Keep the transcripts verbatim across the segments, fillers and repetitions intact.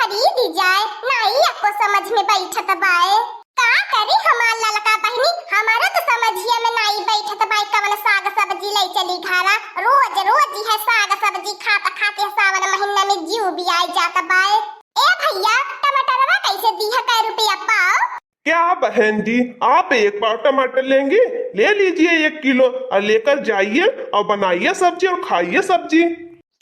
दीदी जाए, नाई एको समझ में बैठत बाए। का करी हमार ललका बहिनी, हमारा तो समझिया में नाई बैठत बाए, कवन साग सब्जी ले चली घरा। रोज रोज इहे साग सब्जी खात खाते सावन महीना में जीव बियाए जात बाए। ए भैया, टमाटरवा कैसे दीहा, कै रुपया पाव? क्या बहन जी, आप एक पाव टमाटर लेंगी? ले लीजिए एक किलो और लेकर जाइए और बनाइए सब्जी और खाइए सब्जी।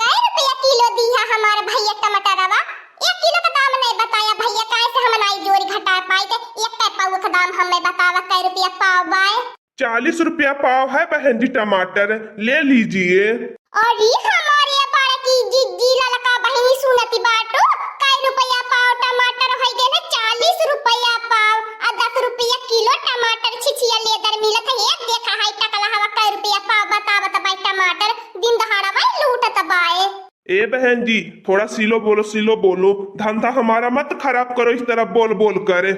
कै रुपया किलो दीहा हमार भैया टमाटरवा? एक किलो का दाम नहीं बताया भैया, काहे से हम नाई जोरी घटा पाई थे। एक कै पाव का दाम हमें बतावा, कै रुपया पाव बाए? चालीस रुपया पाव है बहन जी टमाटर, ले लीजिए। अरे हमारे बड़की जिज्जी ललका बहिनी सुनती बाटू, कै रुपया पाव टमाटर होइ गए चालीस रुपया पाव, आ दस रुपया किलो टमाटर छिछिया लेदर मिलत है। एक देखा है टकला हवा कै रुपया पाव बतावत बाए टमाटर, दिन दहाड़ा बाए लूटत बाए। ए बहन जी, थोड़ा सिलो बोलो, सिलो बोलो, धंधा हमारा मत खराब करो इस तरह बोल बोल कर।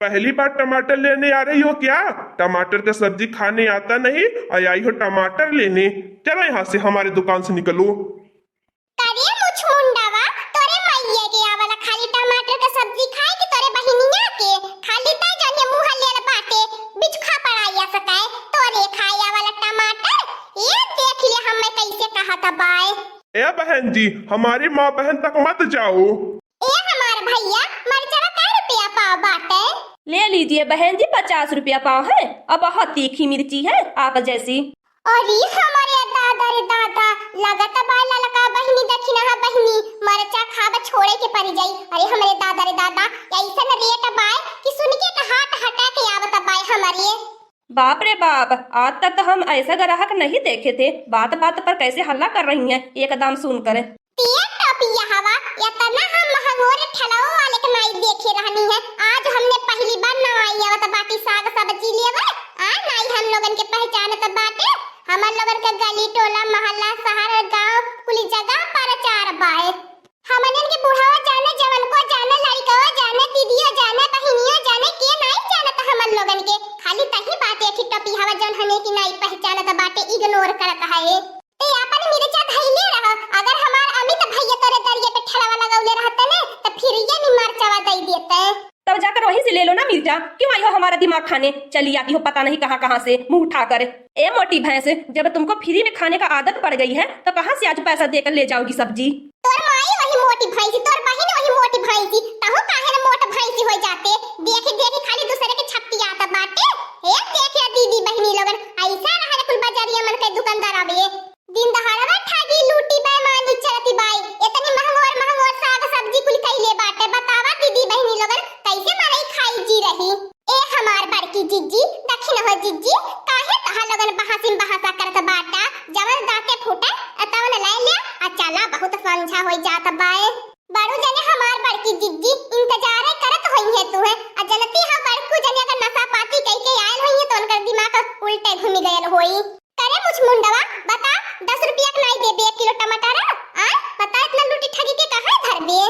पहली बार टमाटर लेने आ रही हो क्या? टमाटर का सब्जी खाने आता नहीं और आई हो टमाटर लेने। चलो यहाँ से, हमारे दुकान से निकलो। करे मुछ मुंडावा, तोरे मइया के आवला खाली टमाटर का सब्जी खाए कि तोरे बहिनिया के? खाली तै जने मुँह लेल बाटे, बिचखा पड़ाइया सकाए, तोरे खाए आवला टमाटर। ये देख ले हमें कैसे कहत बाए। ए बहन जी, हमारी माँ बहन तक मत जाओ। ए हमार भैया, मरचवा कै रुपया पाव बाटे? ले लीजिए बहन जी, पचास रुपया पाव है। अब बहुत तीखी मिर्ची है, आप जैसी। अरे हमारे दादा रे दादा, लगत बा ललका बहिनी, दखिनहा बहिनी, मरचा खाब छोड़े के परि जाई। अरे हमरे दादा रे दादा, ऐसन रेट बाय कि सुन के त हाथ हटा के आवत बाय हमरे। बाप रे बाप, आज तक तो हम ऐसा ग्राहक नहीं देखे थे। बात बात पर कैसे हल्ला कर रही हैं, एकदम सुनकर। तेल टोपिया हवा, इतना हम महंगोर ठेलवा वाले के नाई देखे रहनी है। आज हमने पहली बार नवाई आवत बाटी साग सब्जी लेवे। आ नाई हम लोगन के पहचानत बाटे। हमन लोगन के गली टोला मोहल्ला शहर गांव कुल जगह प्रचार बाए। हमनन के बुढ़ावा जाने, जवन को जाने, लड़कवा जाने, दीदियो जाने, बहिनियो जाने, के नाई जानत हमन लोगन के। खाली तही बात एक ही टोपी हवा जौन हमें की नाई पहचानत बाटे, इग्नोर करत है। ते आपन मिर्चा धइले रह, अगर हमार अमित भैया तोरे दरिया पे ठेलवा लगौले रहते ने, त फिर ये नी मरचवा दई देते। तब जाकर वहीं से ले लो ना मिर्चा, क्यों आई हो हमारा दिमाग खाने? चली आती हो पता नहीं कहाँ कहाँ से मुंह उठाकर। ए मोटी भैंस, जब तुमको फ्री में खाने का आदत पड़ गई है, तो कहाँ से आज पैसा देकर ले जाओगी सब्जी? तोर माई वही मोटी भैंसी, तोर बहिन वही मोटी भैंसी, तहु काहे न मोट भैंसी हो जाते। देखी देखी खाली दूसरे के छपटी आता बाटे। ए देख या दीदी बहिनी लोगन, ऐसा रहा कुल बाजारिया मन के दुकानदार आवे। दिन दहाड़वा ठगी लूटी बेईमानी चलती बाई। इतनी महंगोर महंगोर साग सब्जी कुल कइले बाटे। बतावा दीदी बहिनी लोगन, कैसे मनई खाई जी रही? ए हमार बड़की जिज्जी, दखिन हो जिज्जी, काहे तहा लोगन बहासिम बहासा करत बाटा? जवन दांते फूटे, तवन ले ले, आ चला, बहुत संझा होई जात बाए। बड़ू जने हमार बड़की जिज्जी इंतजारे करत होई है तुहे। आ जनती हा बड़कू जने अगर नशा पाती कई के आयल होई है तो उनकर दिमाग उल्टे घूमी गयल होई। करे मुछ मुंडवा, बता, दस रुपया के नाई देबे एक किलो टमाटर? आ बता, इतना लूटी ठगी के कहाँ धरबे?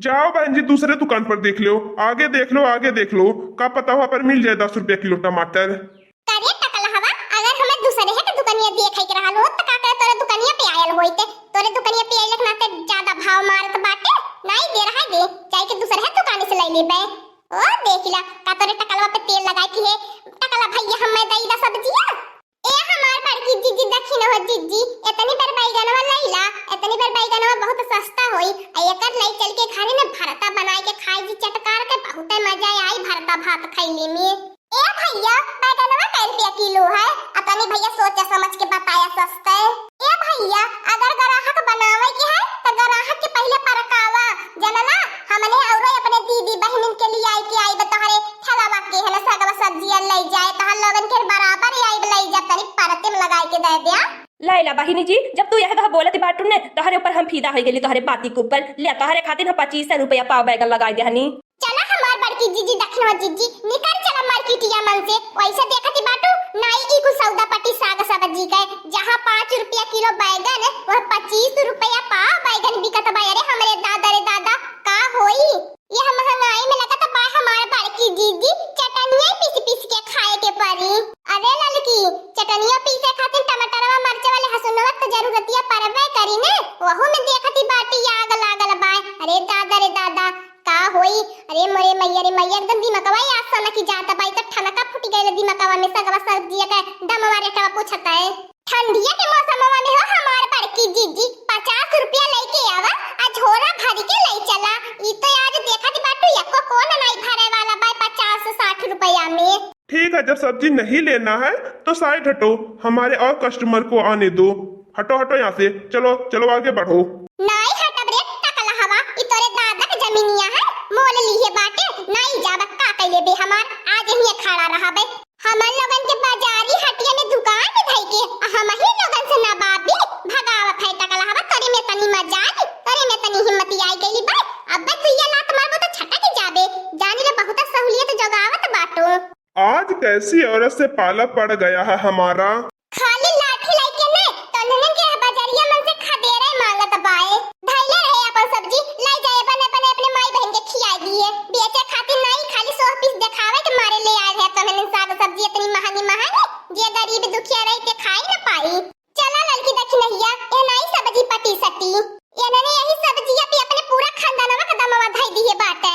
जाओ बहन जी, दूसरे दुकान पर देख लो, आगे देख लो, आगे देख लो, का पता वहाँ पर मिल जाए दस रुपया किलो टमाटर। करे टकला हवा, अगर हमें दूसरे है तो दुकानिया देखे के रहल हो, तो का करे तोरे दुकानिया पे आयल होई ते? तोरे दुकानिया पे आइले के नाते ज्यादा भाव मारत बाटे, नाई दे रहा दे, जाए के दूसरे है दुकान से ले लेबे। ओ देखिला, का तोरे टकलवा पे तेल लगाए की है, टकला भैया हमें दई दा सब्जिया। ए हमार बड़की जिज्जी, दखिन हो जिज्जी, इतनी बेर बैगनवा लइला, इतनी बेर बैगनवा बहुत सस्ता होई, आ एकर लई चल के घरे में भरता बनाए के खाई जी, चटकार के बहुते मजा आई भरता भात खइले में। ए भैया, बैगनवा कै रुपया किलो है? आ तनी भैया सोच समझ के बताया सस्ते। ए भैया, अगर ग्राहक बनावे के है तो ग्राहक के पहले परकावा, जनला, हमने औरो अपने दीदी बहनिन के लिए आई के आई तोहरे ठेलावा के है ना सगवा सब्जिया ले जाए, तोहर लोगन के बराबर आई ले जा, तनी परते में लगाई के दे दिया। लैला बहिनी जी, जब तू यह कहा बोलत बाटू ने, तोहरे ऊपर हम फिदा हो गेली, तोहरे बाती के ऊपर। ले, तोहरे खातिर हम पच्चीस रुपया पाव बैगन लगाई देहनी। चला हमार बड़की जिज्जी, दखिनवा जिज्जी, निकल चला मार्केटिया मन से। वैसे देखती बाटू, नाई ई कुल सौदा पट्टी साग सब्जी के, जहाँ पाँच रुपया किलो बैगन, वह पच्चीस रुपया पाव बैगन बिकत बा। अरे हमरे दादा रे दादा, का होई? यह महंगाई में लगत बा हमार बड़की जिज्जी चटनिया पीस पीस के खाए के पड़ी। अरे ललकी, चटनिया पीसे खातिर टमाटरवा, मरचा वाले हसुनवा के जरूरतिया पड़बे करी ने, वहू में देखती बाटी आग लागल बा। अरे दादा रे दादा, अरे मोरे मैया रे मैया, एकदम दिमकवा ही आसा न कि जाता बाई, तो ठनका फूट गइल दिमकवा में, सगवा सब्जिया के दमवा रेटवा पूछत है। ठंडिया के मौसमवा में हो हमार बड़की जीजी, पचास रुपया लेके आवा, आ झोरा भरी के ले चला। ई तो आज देखत बाटू, एको कौन नाई भरे वाला बाई पचास साठ रुपया में। ठीक है, जब सब्जी नहीं लेना है तो साइड हटो, हमारे और कस्टमर को आने दो। हटो, हटो यहाँ से, चलो, चलो आगे बढ़ो। नाई हटब रे टकला हवा, ई तोरे दादा के जमीनिया है, मोल लीहे बाटे, नाई जाब का कइले बे हमार, आज हिये खड़ा रहबे। हमन लोगन के बाजारी हटिया में दुकान धइ के, आ हमही लोगन से नवाबी भगावत है टकला हवा, तोरे में तनी मजाल, तोरे में तनी हिम्मत आई गइली बा, अब्बे दुइया लात मारबो तो छटक जाबे, जानी ले बहुत सहूलियत जोगावत बाटो। आज कैसी औरत से पाला पड़ गया है हमारा। खाली लाठी लाइके ने, तन्हन के बजरिया मन से खदेरे मांगत बाए। धइले रहे अपन सब्जी, लाई जाए बने बने अपने माई बहन के खियाई दिए। बेचे खातिर नहीं, खाली शो पीस देखावे के मारे ले आए हैं तन्हन साग सब्जी इतनी महंगी महंगी, जे गरीब दुखिया रही के खाई न पाई। चला ललकी दखिनहिया, ए नाई सब्जी पटी सटी। इन्होंने यही सब्जिया पे अपने पूरा खानदानवा का दमवा धई दिए बाटे।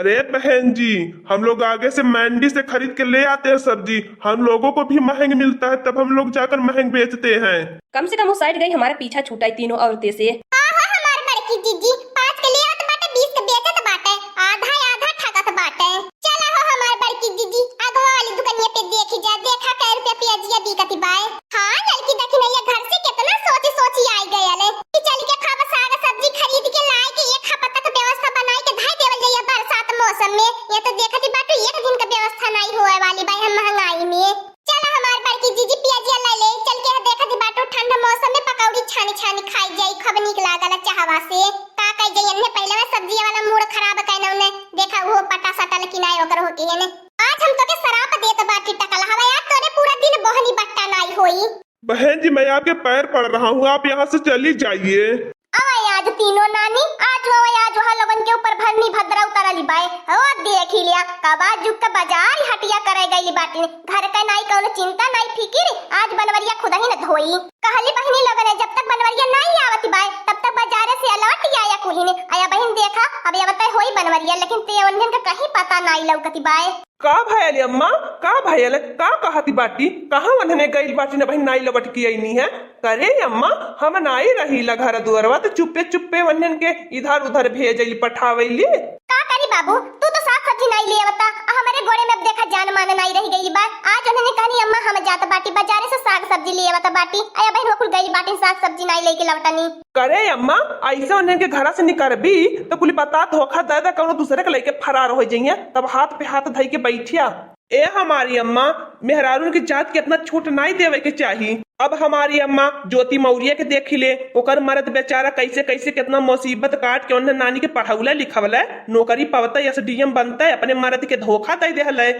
अरे बहन जी, हम लोग आगे से मंडी से खरीद के ले आते हैं सब्जी, हम लोगों को भी महंग मिलता है, तब हम लोग जाकर महंग बेचते हैं। कम से कम वो साइड गई, हमारा पीछा छूटा है तीनों औरतें से। हाँ, हाँ, हमार बड़की जीजी, पाँच के ले आवत बाटे, बीस के बेचत बाटे, आधा आधा ठगत बाटे। चला हो हमार बड़की जीजी, अगवा वाली दुकनिया पे देखी जा, देखा कै रुपया पियाजिया बिकती बाय। हाँ, ललकी दखिनैया घर से कितना सोची सोची आई गयल है कि चल के खाब साग सब्जी खरीद के लाए के एक हफ्ता तक व्यवस्था बनाई के धई देवल जाइए बरसात मौसम में। ये तो देखती बाटू एक दिन का व्यवस्था नहीं होए वाली बाय हम महंगाई में। चला हमार बड़की जीजी पियाजिया ले ले, चल के देखती बाटू ठंडा मौसम में पकौड़ी छानी छानी खाई जाई, खूब नीक लागल चहवा से। का कही जाई, इन्हें पहले में सब्जिया वाला मूड खराब कैने उन्हें, देखा वो पटा सटल कि नाय ओकर हो के ने। आज हम तोके सराप देत बाटी टकला हवा यार, तोरे पूरा दिन बहनी बट्टा नाई होई। बहन जी, मैं आपके पैर पड़ रहा हूँ, आप यहाँ से चली जाइए। अवै आज तीनों नानी, आज अवै आज वहाँ लोगन के ऊपर भरनी भद्रा उतरली बाय। ओ देख ही लिया, कबा जुग का बाजार ही हटिया करे गई बाटी। घर के नाई कौनो चिंता नाई फिकिर, आज बनवरिया खुद ही न धोई। कहली बहिनी लोगन, जब तक बनवरिया नाई आवत बाय, तब तक बाजारे से अलवट आया कुहिन। आया बहिन देखा, अब आवत होई बनवरिया, लेकिन ते उन्हन का कहीं पता नाई लौकती बाय। का भयल अम्मा, का भयल, का कहती बाटी? कहाँ उन्हने गइल बाटी न बहिन, नाई लवट के अइनी है? करे अम्मा, हम नाई रहीला घर दुअरवा, तो चुप्पे चुप्पे उन्हन के इधर उधर भेजली पठावली। का करी बाबू, तू तो साग सब्जी नाई ले आवता, आ हमरे गोड़े में अब देखा जान मान नाई रही गई बा। आज उन्हने कहनी अम्मा हम जात बाटी बाजारे से साग सब्जी ले आवता बाटी, आया बहिन हो कुल गई बाटी साग सब्जी नाई लेके लवटनी। करे अम्मा, ऐसे उन्हन के घरा से निकरबी तो कुल बता धोखा दे दे, कौनो दूसरे के लेके फरार हो जाइए, तब हाथ पे हाथ धई के बैठिया। ए हमारी अम्मा, मेहरारून के जात के इतना छूट नाई देवे के चाही। अब हमारी अम्मा ज्योति मौर्य के देखी ले, ओकर मरद बेचारा कैसे कैसे कितना मुसीबत काट के उन्हें नानी के पढ़ौले लिखवले, नौकरी पवते एसडीएम बनते, अपने मरद के धोखा दे देहले।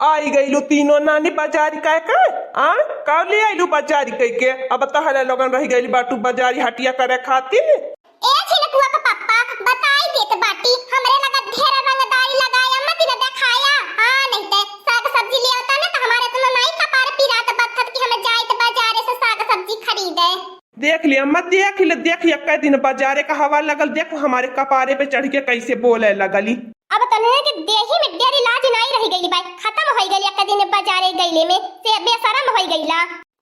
आई गईलू तीनों नानी बाजारी कह के, आ? का ले आइलू बाजारी कह के? अब तहरे लोगन रह गइल बाटू बाजारी हटिया करे खातिर। ए झिनकुआ के पप्पा, बताई देत बाटी, हमरे लगा ढेर रंगदारी लगाया मत न देखाया। हाँ, नहीं ते साग सब्जी ले आवता ना तो हमारे इतना नाई कपार पिरात बथत कि हम जाइत बाजारे से साग सब्जी खरीदे। देख ले अम्मा, देख ले, देख, एक्का दिन बाजारे का हवा लगल, देख हमारे कपारे पे चढ़ के कैसे बोले लगली। अब तन्हन के देही में डेर इलाज नाई रह गइल बा, खत्म हो गइल एक्का दिन बाजारे गइले में, से बेशरम हो गइला।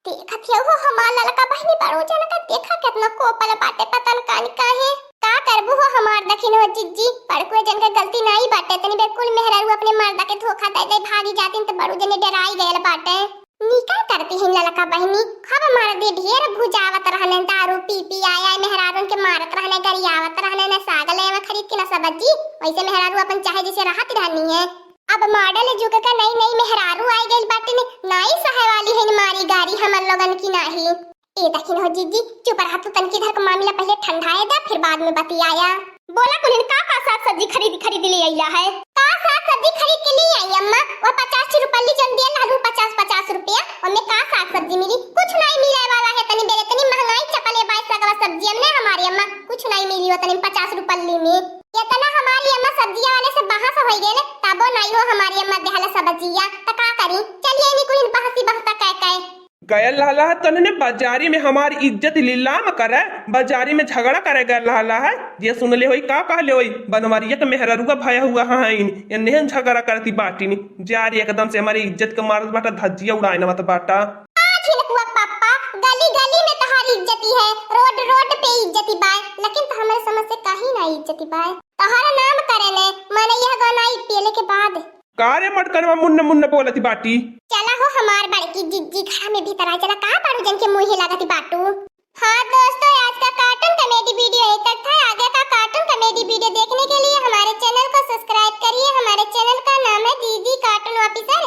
देखत हियो हो हमार ललका बहिनी बड़ू जन का, देखा केतना कोपल बाटे, पता न कान काहे। का करबू हो हमार दखिन हो जिज्जी, बड़कुए जन का गलती नाई बाटे, तनी बेर कुल मेहरारू अपने मर्दा के धोखा दे दे भागी जातिन त बड़ू जने डेराई गयल बाटे। निका करती ही ललका बहिनी, खूब मर्दी ढेर भुजावत रहने, दारू पी पी आया मेहरारून के मारत रहने, गरियावत रहने, न साग ले आवा खरीद के न सब्जी, वैसे मेहरारू अपन चाहे जैसे रहत रहनी है। अब मॉडल जुग का नई नई मेहरारू आई गइल बाटिन, नाई सहे वाली है मारी गारी हमर लोगन की नाही। ए दखिन हो जिज्जी, चुप रहा तू, तनकी धर के मामला पहले ठंडाए दा, फिर बाद में बतियाया। बोला कुलिन, का का साग सब्जी खरीद खरीद ले आइला है? का साग सब्जी खरीद के ले आई अम्मा? वह पचास रुपया ली जन दिया लालू, पचास पचास रुपया, ओमे का साग सब्जी मिली? कुछ नाई मिले वाला है, तनी बेरे तनी महंगाई चपले बाय सगवा सब्जी में हमारी अम्मा, कुछ नाई मिली वो तनी पचास रुपया ली में। इतना हमारी अम्मा सब्जिया वाले से बहस हो गए, तबो नाई हो हमारी अम्मा देहल सब्जिया, त का करी? चलिए इन्हीं कुलिन बहसी बहता कह कह। गयल रहला है तन्हने बाजारी में हमार इज्जत लीलाम करे, बाजारी में झगड़ा करे गयल रहला है। जे सुनले होई का कहले होई, बनवरिया के मेहररुआ भया हुआ है, एन्हेन झगड़ा करती बाटिन। जा रे, एकदम से हमारी इज्जत के मारत बाटा, धज्जिया उड़ाए नवत बाटा। आ झिनकुआ के पप्पा, गली गली में तहारी इज्जती है, रोड रोड पे इज्जती बाय, लेकिन तो हमारे समझ से कहीं ना इज्जती बाय। तोहरा नाम करे ने, माने यह गाना आई पियले के बाद। का रे मटकनवा मुन्न मुन्न बोलती बाटी? चला हो हमार बड़की जिज्जी, घर में भीतर आ चला, का बड़ू जन के मुँहे लागती बाटू। हाँ दोस्तों, आज का cartoon comedy video यहीं तक था। आगे का cartoon comedy video देखने के लिए हमारे channel को subscribe करिए। हमारे channel का नाम है दीदी Cartoon Officer।